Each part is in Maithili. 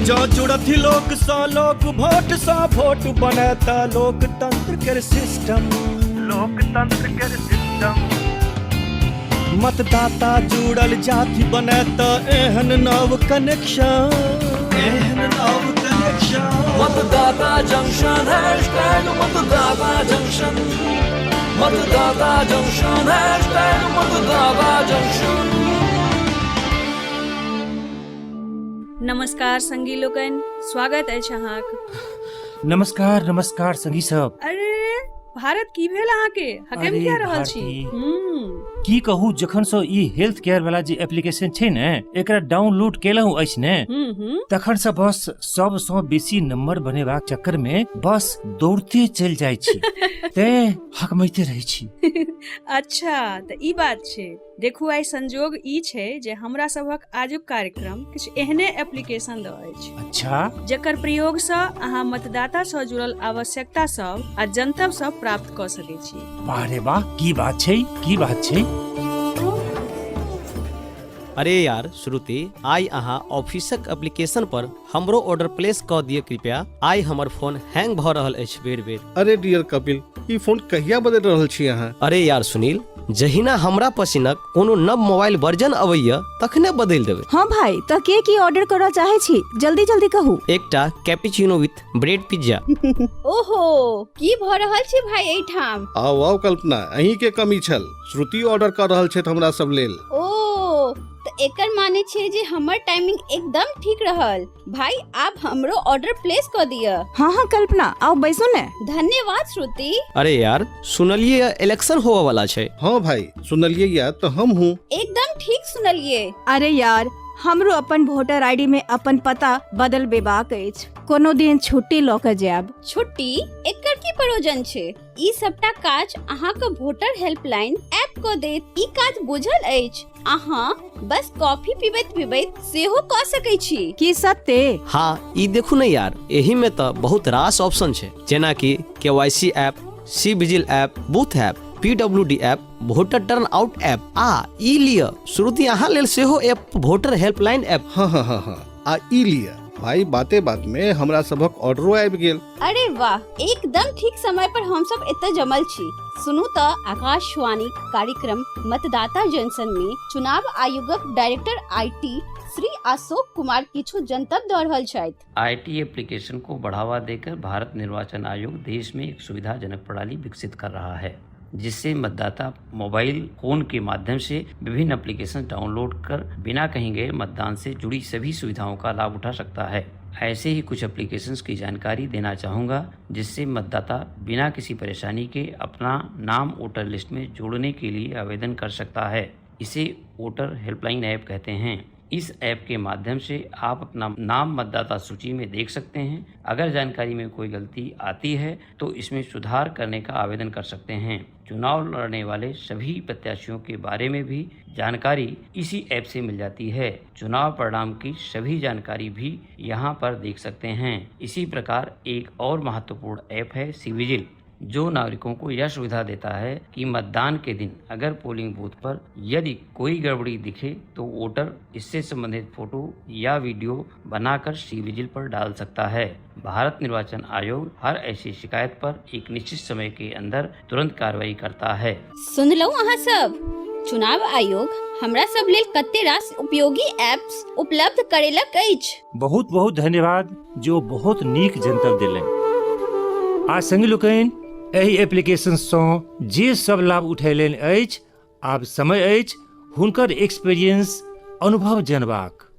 जँ जुड़थि लोक सँ लोक, वोट सँ वोट बनत लोकतंत्र केर सिस्टम। लोकतंत्र केर सिस्टम। मतदाता जुड़ल जाति बनत एहन नव कनेक्शन, एहन नव कनेक्शन। मतदाता जंक्शन, हैशटैग मतदाता जंक्शन। मतदाता जंक्शन, हैशटैग मतदाता जंक्शन। नमस्कार संगी लोकनि, स्वागत अछि अहाँक। नमस्कार नमस्कार संगी सब। अरे भारत, की भेल अहाँके? हकम अरे किया रहल छी? भारती। हम्म की कहू, जखन से ई हेल्थ केयर वाला जे एप्लीकेशन छै ने, एकरा डाउनलोड केलहुँ अछि ने, हम्म हम्म तखन से बस सबसँ बेसी नंबर बनेबाक चक्कर में बस दौड़ते चलि जाइ छी, तें हकमैते रहै छी। अच्छा, तऽ ई बात छै। देखू, आइ संजोग ई छै जे हमरा सभक आजुक कार्यक्रम किछु एहने एप्लीकेशन दऽ अछि जकर प्रयोगसँ अहाँ मतदाता सँ जुड़ल आवश्यकता सब आ जनतब सब प्राप्त कऽ सकै छी। वाह रे वाह, की बात छै, की बात छै! अरे यार श्रुति, आइ अहाँ ऑफिसक एप्लीकेशन पर हमरो ऑर्डर प्लेस कऽ दिअ कृपया। आइ हमर फोन हैंग भऽ रहल अछि बेर बेर। अरे डियर कपिल, ई फोन कहिया बदलि रहल छी अहाँ? अरे यार सुनील, जहिना हमरा पसिनक कोनो नव मोबाइल वर्जन अबैया, तखने बदलि देबै। हाँ भाई, तऽ के की ऑर्डर करऽ चाहे छी? जल्दी जल्दी कहू। एकटा कैपिचिनो विथ ब्रेड पिज्जा। ओहो, की भऽ रहल छै भाई एहिठाम? आउ आउ कल्पना, अहीं के कमी छल। श्रुति ऑर्डर कऽ रहल छथि हमरा सब लेल। ओ, तऽ एकर माने छै जे हमर टाइमिंग एकदम ठीक रहल। भाई, आब हमरो ऑर्डर प्लेस कऽ दिअ। हाँ हाँ कल्पना, आउ बैसू ने। धन्यवाद श्रुति। अरे यार, सुनलियै इलेक्शन होबऽ वाला छै। हाँ भाई, सुनलियै या तऽ हम हूँ। एकदम ठीक सुनलियै। अरे यार, हमरो अपन वोटर आईडी में अपन पता बदलबेबाक अछि। कोनो दिन छुट्टी लऽ के जायब। छुट्टी? एकर की प्रयोजन छै? ई सबटा काज अहाँके वोटर हेल्पलाइन ऐप कऽ देत। ई काज बुझल अछि, अहाँ बस कॉफी पीबैत पीबैत सेहो कऽ सकै छी। की सत्ते? हाँ, ई देखू ने यार, एहि में तऽ बहुत रास ऑप्शन छै, जेनाकि KYC app, C vigil app, booth app, PWD app, voter turn out app आ ई लिअ श्रुति, अहाँ लेल सेहो ऐप, वोटर हेल्पलाइन ऐप। हाँ हाँ हाँ हाँ आ ई लिअ भाई, बाते बात में हमरा सभक ऑर्डरो आबि गेल। अरे वाह, एकदम ठीक समय पर हम सब एतऽ जमल छी। सुनू तऽ, आकाशवाणी कार्यक्रम मतदाता जंक्शन में चुनाव आयोगक director IT Shri Ashok Kumar किछु जनतब दऽ रहल छथि। IT application को बढ़ावा देकर भारत निर्वाचन आयोग देश में एक सुविधाजनक प्रणाली विकसित कर रहा है, जिससे मतदाता मोबाइल फोन के माध्यम से विभिन्न एप्लीकेशन डाउनलोड कर बिना कहीं गए मतदान से जुड़ी सभी सुविधाओं का लाभ उठा सकता है। ऐसे ही कुछ एप्लीकेशंस की जानकारी देना चाहूँगा, जिससे मतदाता बिना किसी परेशानी के अपना नाम वोटर लिस्ट में जोड़ने के लिए आवेदन कर सकता है। इसे वोटर हेल्पलाइन ऐप कहते हैं। इस ऐप के माध्यम से आप अपना नाम मतदाता सूची में देख सकते हैं। अगर जानकारी में कोई गलती आती है तो इसमें सुधार करने का आवेदन कर सकते हैं। चुनाव लड़ने वाले सभी प्रत्याशियों के बारे में भी जानकारी इसी ऐप से मिल जाती है। चुनाव परिणाम की सभी जानकारी भी यहाँ पर देख सकते हैं। इसी प्रकार एक और महत्वपूर्ण ऐप है सी विजिल, जो नागरिकों को यह सुविधा देता है कि मतदान के दिन अगर पोलिंग बूथ पर यदि कोई गड़बड़ी दिखे तो वोटर इससे संबंधित फोटो या वीडियो बनाकर सी विजिल पर डाल सकता है। भारत निर्वाचन आयोग हर ऐसी शिकायत पर एक निश्चित समय के अंदर तुरंत कार्रवाई करता है। सुनलहुँ अहाँ सब? चुनाव आयोग हमरा सब लेल कते रास उपयोगी ऐप्स उपलब्ध करेलक अछि। बहुत बहुत धन्यवाद, जो बहुत नीक जनतब देलनि। आ संगी लोकनि, एहि एप्लीकेशन सँ जे सब लाभ उठेलनि अछि, आब समय अछि हुनकर एक्सपीरियंस, अनुभव जनबाक।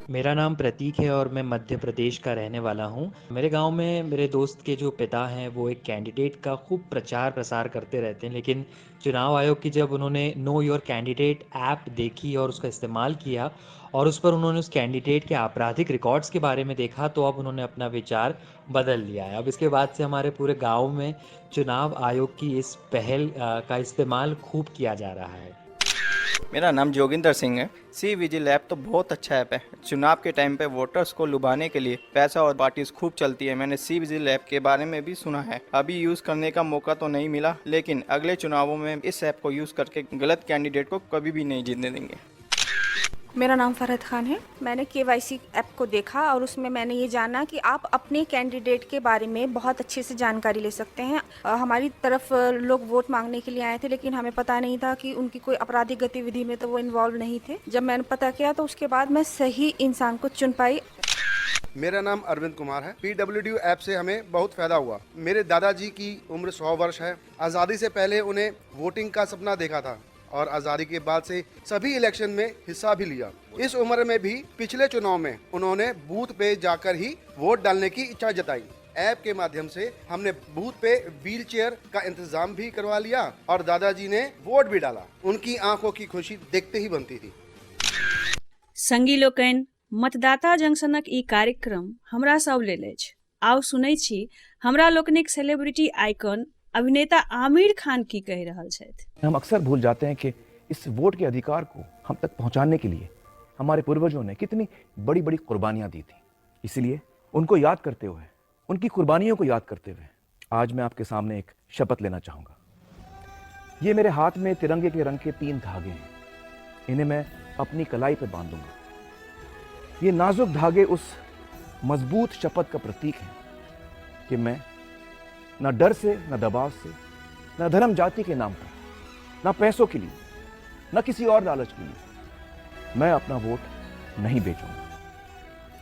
मेरा नाम प्रतीक है और मैं मध्य प्रदेश का रहने वाला हूँ। मेरे गांव में मेरे दोस्त के जो पिता हैं, वो एक कैंडिडेट का खूब प्रचार प्रसार करते रहते हैं, लेकिन चुनाव आयोग की जब उन्होंने नो your candidate app देखी और उसका इस्तेमाल किया और उस पर उन्होंने उस कैंडिडेट के आपराधिक रिकॉर्ड्स के बारे में देखा, तो अब उन्होंने अपना विचार बदल लिया है। अब इसके बाद से हमारे पूरे गांव में चुनाव आयोग की इस पहल का इस्तेमाल खूब किया जा रहा है। मेरा नाम जोगिंदर सिंह है। सी विजिल ऐप तो बहुत अच्छा ऐप है। चुनाव के टाइम पे वोटर्स को लुभाने के लिए पैसा और पार्टीज खूब चलती है। मैंने सी विजिल ऐप के बारे में भी सुना है। अभी यूज़ करने का मौका तो नहीं मिला, लेकिन अगले चुनावों में इस ऐप को यूज़ करके गलत कैंडिडेट को कभी भी नहीं जीतने देंगे। मेरा नाम फरहत खान है। मैंने केवाईसी ऐप को देखा और उसमें मैंने ये जाना कि आप अपने कैंडिडेट के बारे में बहुत अच्छे से जानकारी ले सकते हैं। हमारी तरफ लोग वोट मांगने के लिए आए थे, लेकिन हमें पता नहीं था कि उनकी कोई आपराधिक गतिविधि में तो वो इन्वॉल्व नहीं थे। जब मैंने पता किया तो उसके बाद मैं सही इंसान को चुन पाई। मेरा नाम अरविंद कुमार है। पीडब्ल्यूडी ऐप से हमें बहुत फायदा हुआ। मेरे दादाजी की उम्र 100 वर्ष है। आज़ादी से पहले उन्हें वोटिंग का सपना देखा था और आज़ादी के बाद से सभी इलेक्शन में हिस्सा भी लिया। इस उम्र में भी पिछले चुनाव में उन्होंने बूथ पे जाकर ही वोट डालने की इच्छा जताई। ऐप के माध्यम से हमने बूथ पे व्हील चेयर का इंतजाम भी करवा लिया और दादाजी ने वोट भी डाला। उनकी आंखों की खुशी देखते ही बनती थी। संगी लोकनि, मतदाता जंक्शनक ई कार्यक्रम हमरा सब लेल अछि। आउ सुनै छी हमरा लोकनिक सेलिब्रिटी आइकॉन अभिनेता आमिर खान की कहि रहल छथि। हम अक्सर भूल जाते हैं कि इस वोट के अधिकार को हम तक पहुंचाने के लिए हमारे पूर्वजों ने कितनी बड़ी बड़ी कुर्बानियां दी थी। इसीलिए उनको याद करते हुए, उनकी कुर्बानियों को याद करते हुए आज मैं आपके सामने एक शपथ लेना चाहूँगा। ये मेरे हाथ में तिरंगे के रंग के 3 धागे हैं। इन्हें मैं अपनी कलाई पर बांधूंगा। ये नाजुक धागे उस मजबूत शपथ का प्रतीक है कि मैं न डर से, न दबाव से, न धर्म जाति के नाम पर, न पैसों के लिए, न किसी और लालच के लिए मैं अपना वोट नहीं बेचूंगा।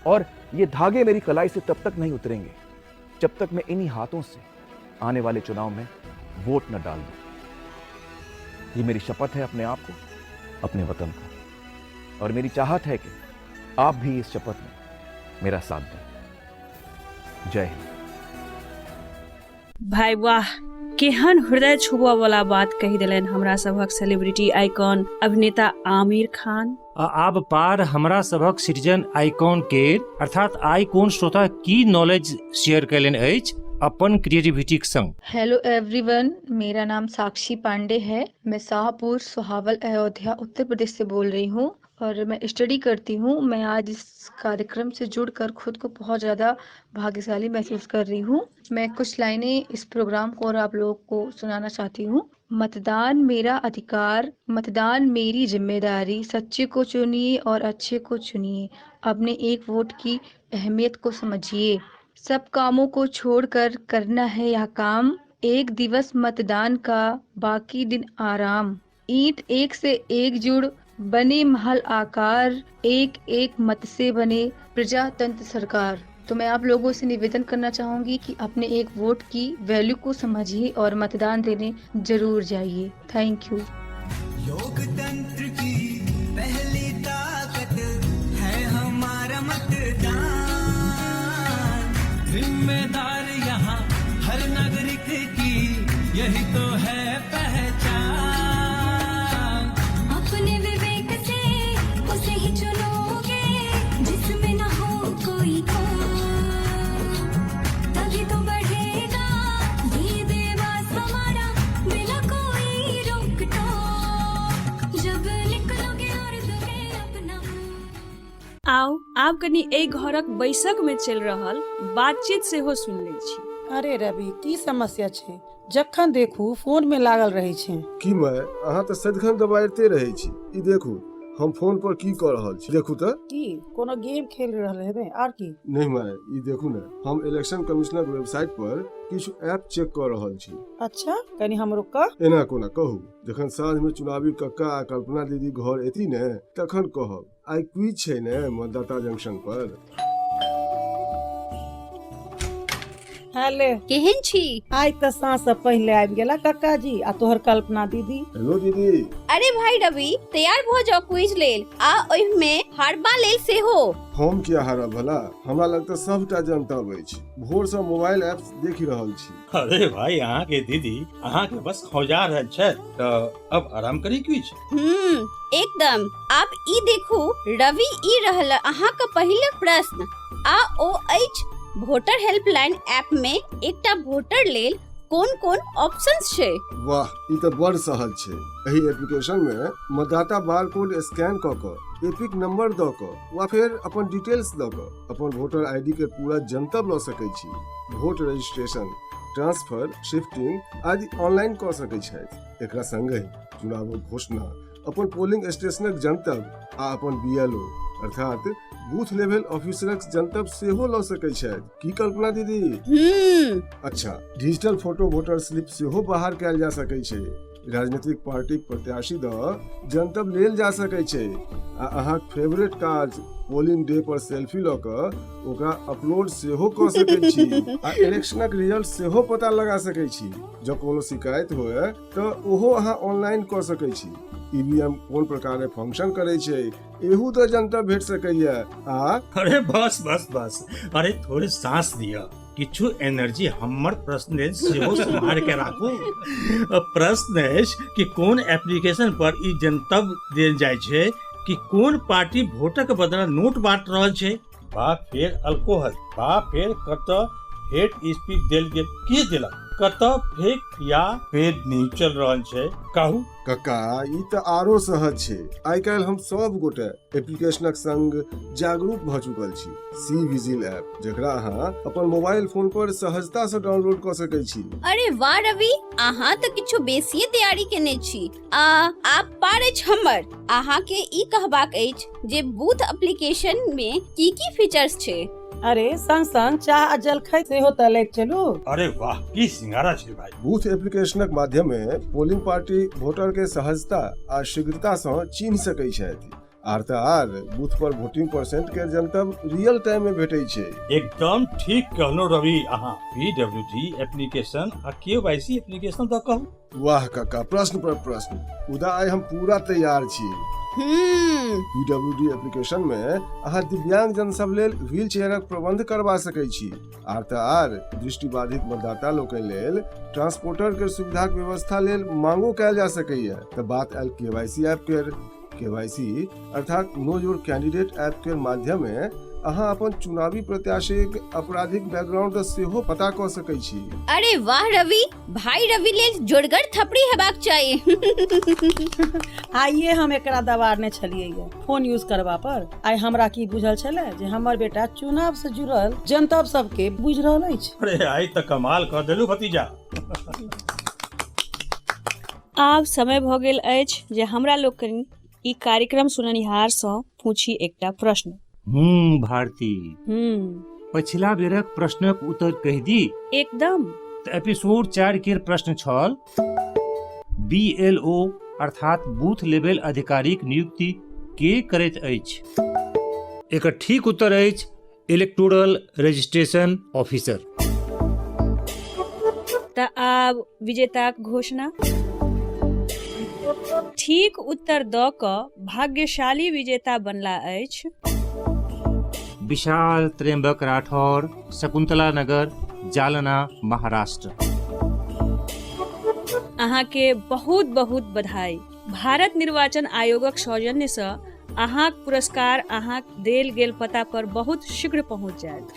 और ये धागे मेरी कलाई से तब तक नहीं उतरेंगे जब तक मैं इन्हीं हाथों से आने वाले चुनाव में वोट न डाल दूं। ये मेरी शपथ है अपने आप को, अपने वतन को, और मेरी चाहत है कि आप भी इस शपथ में मेरा साथ दें। जय हिंद। भाई वाह, केहन हृदय छुबऽ वाला बात कहि देलनि हमरा सभक सेलिब्रिटी आइकॉन अभिनेता आमिर खान। आ आब पार हमरा सभक सिटीजन आइकॉन के अर्थात आइ कोन श्रोता की नॉलेज शेयर कयलनि अछि अपन क्रिएटिविटीक संग। हेलो एवरीवन, मेरा नाम साक्षी पांडे है। मैं शाहपुर सुहावल अयोध्या उत्तर प्रदेश से बोल रही हूँ और मैं स्टडी करती हूँ। मैं आज इस कार्यक्रम से जुड़कर खुद को बहुत ज़्यादा भाग्यशाली महसूस कर रही हूँ। मैं कुछ लाइनें इस प्रोग्राम को और आप लोगों को सुनाना चाहती हूँ। मतदान मेरा अधिकार, मतदान मेरी जिम्मेदारी। सच्चे को चुनिए और अच्छे को चुनिए। अपने एक वोट की अहमियत को समझिए। सब कामों को छोड़कर करना है यह काम। एक दिवस मतदान का, बाकी दिन आराम। ईंट एक से एक जुड़ बने महल आकार, एक एक मत से बने प्रजातंत्र सरकार। तो मैं आप लोगों से निवेदन करना चाहूँगी कि अपने एक वोट की वैल्यू को समझिए और मतदान देने जरूर जाइए। Thank you. लोकतंत्र की पहली ताकत है हमारा मतदान। जिम्मेदार यहाँ हर नागरिक की यही तो है पहचान। अपने विवेक से उसे ही चुनोगे जिसमें न हो कोई खोट। तभी तो बढ़ेगा ये देवास हमारा बिना कोई रोक टोक। जब निकलोगे और दोगे अपना। आउ आब कनि एहि घरक बैसक में चलि रहल बातचीत सेहो सुनि लै छी। अरे रवि, की समस्या छै? जखन देखू फोन में लागल रहै छै। की माय, अहाँ तऽ सदिखन दबाइते रहै छी। ई देखू, हम फोन पर की कऽ रहल छी, देखू तऽ। की कोनो गेम खेल रहल हेबै आर की? नहि माय, ई देखू ने, हम इलेक्शन कमिश्नर वेबसाइट पर किछु ऐप चेक कऽ रहल छी। अच्छा, कनि हमरो कह। एना कोना कहू, जखन साँझ में चुनावी कक्का आ कल्पना दीदी घर एती ने तखन कहब। आइ क्विज छै ने मतदाता जंक्शन पर। हेलो, केहन छी? आइ तऽ साँझ से पहिले आबि गेला कक्का जी आ तोहर कल्पना दीदी। हेलो दीदी। अरे भाई रवि, तैयार भऽ जाओ क्विज लेल आ ओहिमे हारबा लेल सेहो। हम किया हारब भला, हमरा लग तऽ सबटा जनतब अछि। भोर सँ मोबाइल ऐप्स देखि रहल छी। अरे भाई, अहाँ के दीदी अहाँ के बस खौजा रहल छथि, तऽ अब आराम करी क्विज। एकदम। आब ई देखू रवि, ई रहल अहाँक पहिल प्रश्न आ ओ अछि वोटर हेल्पलाइन ऐप में एकटा वोटर लेल कोन कोन ऑप्शंस छै? वाह, ई तऽ बड़ सहज छै। एहि एप्लीकेशन में मतदाता बारकोड स्कैन कऽ कऽ, एपिक नंबर दऽ कऽ वा फेर अपन डिटेल्स दऽ कऽ अपन वोटर आईडी के पूरा जनतब लऽ सकै छी। वोट रजिस्ट्रेशन, ट्रांसफर, शिफ्टिंग आदि ऑनलाइन कऽ सकै छथि। एकरा संगहि चुनावक घोषणा अपन पोलिंग स्टेशनक जनतब आ अपन बीएलओ अर्थात बूथ लेवल ऑफिसरक जनतब सेहो लऽ सकैत छथि। की कल्पना दीदी? अच्छा, डिजिटल फोटो वोटर स्लिप सेहो बाहर कयल जा सकै छै। राजनीतिक पार्टीक प्रत्याशी दऽ जनतब लेल जा सकै छै आ अहाँक फेवरेट काज पोलिंग डे पर सेल्फी लऽ कऽ ओकरा अपलोड सेहो कऽ सकै छी आ इलेक्शनक रिजल्ट सेहो पता लगा सकै छी। जँ कोनो शिकायत होए तऽ ओहो अहाँ ऑनलाइन कऽ सकै छी। ईवीएम कोन प्रकारे फंक्शन करै छै एहू तऽ जनतब भेट सकैया आ अरे बस बस बस, अरे थोड़े सांस दिअ, किछु एनर्जी हमर प्रश्न लेल सेहो सम्हार के राखू। प्रश्न अछि कि कोन एप्लीकेशन पर ई जनतब देल जाइ छै कि कोन पार्टी वोटक बदला नोट बांट रहल छै, बा फेर अल्कोहल, बा फेर कतऽ हेट स्पीच देल गेल, के देलक, कतऽ फेक या पेड न्यूज चल रहल छै, कहू। कक्का, ई तऽ आरो सहज छै। आइ काल्हि हम सब गोटे एप्लीकेशनक संग जागरूक भऽ चुकल छी। सी विजिल ऐप, जकरा अहाँ अपन मोबाइल फोन पर सहजता सँ डाउनलोड कऽ सकैत छी। अरे वाह रवि, अहाँ तऽ किछु बेसिये तैयारी केने छी। आ आब पार अछि हमर। अहाँके ई कहबाक अछि जे बूथ एप्लीकेशन मे की की फीचर्स छै? अरे संग संग चाह आ जलखै सेहो तऽ लैत चलू। अरे वाह, की सिंगारा छै भाई। बूथ एप्लीकेशनक माध्यमे पोलिंग पार्टी वोटर के सहजता आ शीघ्रता सँ चिन्ह सकै छथि। आर तऽ आर बूथ पर वोटिंग परसेंट के जनतब रियल टाइम में भेटै छै। एकदम ठीक कहलहुँ रवि अहाँ। पीडब्ल्यूडी एप्लीकेशन आ केवाईसी एप्लीकेशन दऽ कहू। वाह काका, प्रश्न पर प्रश्न। मुदा आइ हम पूरा तैयार छी। पीडब्ल्यूडी एप्लीकेशन में अहाँ दिव्यांगजन सब लेल व्हील चेयरक प्रबंध करबा सकै छी। आर तऽ आर दृष्टिबाधित मतदाता लोकनि लेल ट्रांसपोर्टर के सुविधाक व्यवस्था लेल मांगो कयल जा सकैया। तऽ बात आयल केवाईसी ऐप केर। केवाईसी अर्थात नो your candidate app के माध्यमे अहाँ अपन चुनावी प्रत्याशीक आपराधिक बैकग्राउंड सेहो पता कऽ सकै छी। अरे वाह रवि भाई, रवि लेल जोरगर थपड़ी हेबाक चाही। आइए हम एकरा दबारने छलियै फोन यूज करबा पर। आइ हमरा की बुझल छलै जे हमर बेटा चुनाव से जुड़ल जनतब सबके बुझि रहल अछि। अरे आइ तऽ कमाल कऽ देलू भतीजा। आब समय भऽ गेल अछि जे हमरा लोकनि ई कार्यक्रम सुननिहारसँ पूछी एकटा प्रश्न। भारती, पछिला बेरक प्रश्नक उत्तर कहि दी? एकदम। तऽ एपिसोड 4 केर प्रश्न छल, बीएलओ अर्थात बूथ लेवल अधिकारीक नियुक्ति के करैत अछि? एकर ठीक उत्तर अछि इलेक्टोरल रजिस्ट्रेशन ऑफिसर। तऽ आब विजेताक घोषणा। ठीक उत्तर दऽ कऽ भाग्यशाली विजेता बनला अछि विशाल त्र्यंबक राठौर, शकुंतला नगर, जालना, महाराष्ट्र। अहाँके बहुत बहुत बधाई। भारत निर्वाचन आयोगक सौजन्यसँ अहाँक पुरस्कार अहाँक देल गेल पता पर बहुत शीघ्र पहुँच जायत।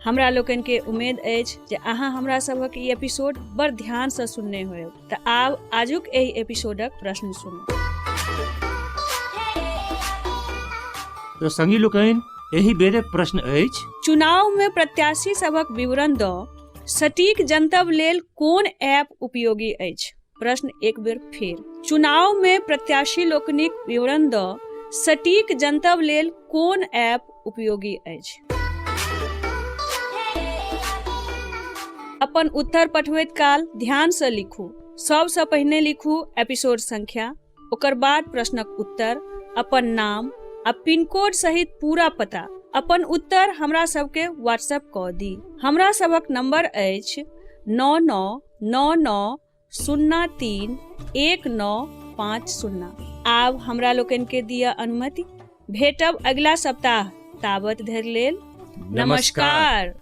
हमरा लोकनिके उम्मीद अछि जे अहाँ हमरा सभक ई एपिसोड बड़ ध्यानसँ सुनने होयब। तऽ आब आजुक एहि एपिसोडक प्रश्न सुनू। तऽ संगी लोकनि, एहि बेरक प्रश्न अछि, चुनाव मे प्रत्याशी सभक विवरण दऽ सटीक जनतब लेल कोन ऐप उपयोगी अछि? प्रश्न एक बेर फेर, चुनाव मे प्रत्याशी लोकनिक विवरण दऽ सटीक जनतब लेल कोन ऐप उपयोगी अछि? अपन उत्तर पठबैत काल ध्यानसँ लिखू। सबसँ पहिने लिखू एपिसोड संख्या, ओकर बाद प्रश्नक उत्तर, अपन नाम आ पिन कोड सहित पूरा पता। अपन उत्तर हमरा सबके व्हाट्सएप कऽ दी। हमरा सभक नंबर अछि 9 9 9 9 0 3 1 9 5 0। आब हमरा लोकनिके दिअ अनुमति, भेटब अगिला सप्ताह। ताबत धरि लेल नमस्कार।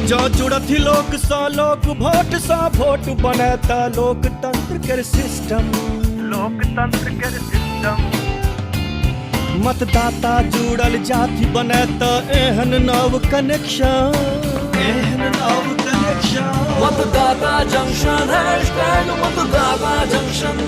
जँ जुड़थि लोक सँ लोक, वोट सँ वोट बनत लोकतंत्र केर सिस्टम। लोकतंत्र केर सिस्टम। मतदाता जुड़ल जाति बनत एहन नव कनेक्शन, एहन नव कनेक्शन। मतदाता जंक्शन, हैशटैग मतदाता जंक्शन।